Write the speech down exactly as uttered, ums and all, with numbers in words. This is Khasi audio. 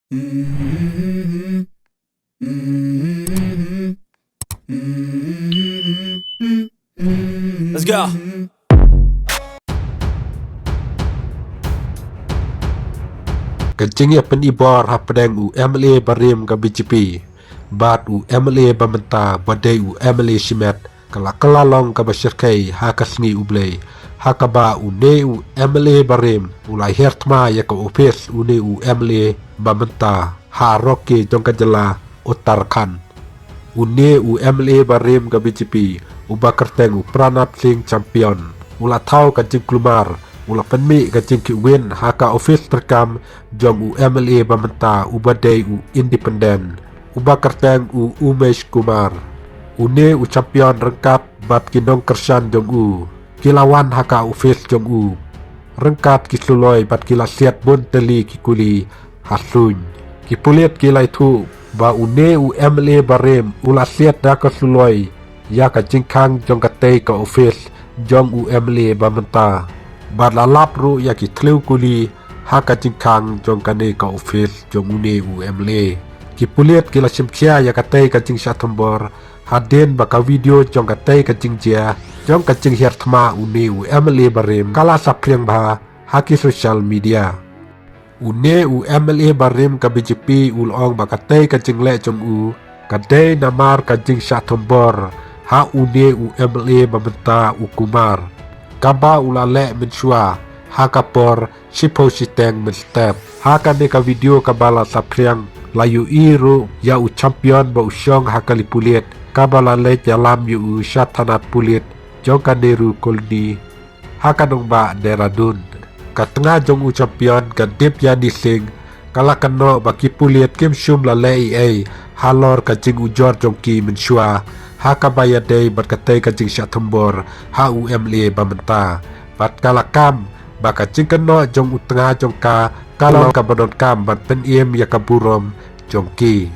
Let's go. Ka jingïapynibor hapdeng u M L A barim ka B J P bad u M L A ba mynta ba dei u M L A shimet ka la kylla long kaba shyrkhei ha ka sngi U Blei, ha kaba une u M L A barim u la hiar thma ïa ka ophis une u M L A ba mynta ha Rocky jong ka jylla Uttarakhand. Une u M L A barim ka B J P uba kyrteng u Pranab Singh Champion u la thaw ka jingkulmar, u la pynmih ka jingkhih win ha ka ophis treikam jong u M L A ba mynta uba dei u independent, uba kyrteng u Umesh Kumar. Une u Champion ryngkat bad ki nongkyrshan jong u ki la wan ha ka ophis jong u ryngkat ki suloi bad ki la siat bun tylli ki kuli ha suiñ. Ki pulit ki la ïathuh ba une u M L A barim u la siat da ka suloi ïa ka jingkhang jong katei ka ophis jong u M L A ba mynta bad la lap ruh ïa ki thliew kuli ha ka jingkhang jong kane ka ophis jong une u M L A. Ki pulit ki la shim khia ïa katei ka jingshah thombor hadien ba ka video jong katei ka jingjia jong ka jinghiar thma une u M L A barim ka la saphriang bha ha ki social media. Une u M L A barim ka B J P u la ong ba katei ka jingleh jong u ka dei namar ka jingshah thombor ha une u M L A ba mynta u Kumar, kaba u la leh mynshuwa ha ka por shiphew shiteng mynstep. Ha kane ka video kaba la saphriang la ïohi ruh ïa u Champion ba u shong ha kali pulit kaba la leit ïalam ïa u sha thana pulit jong ka Nehru Colony ha ka nongbah Dehradun. Ka tnga jong u Champion ka Dipyani Singh ka la kynnoh ba ki pulit kim shym la leh ei ei halor ka jingujor jong ki mynshuwa ha kaba ïadei bad katei ka jingshah thombor ha u M L A ba mynta bad ka la kam ba ka jingkynnoh jong u tnga jong ka ka long kaba donkam ban pynim ïa ka burom jong ki.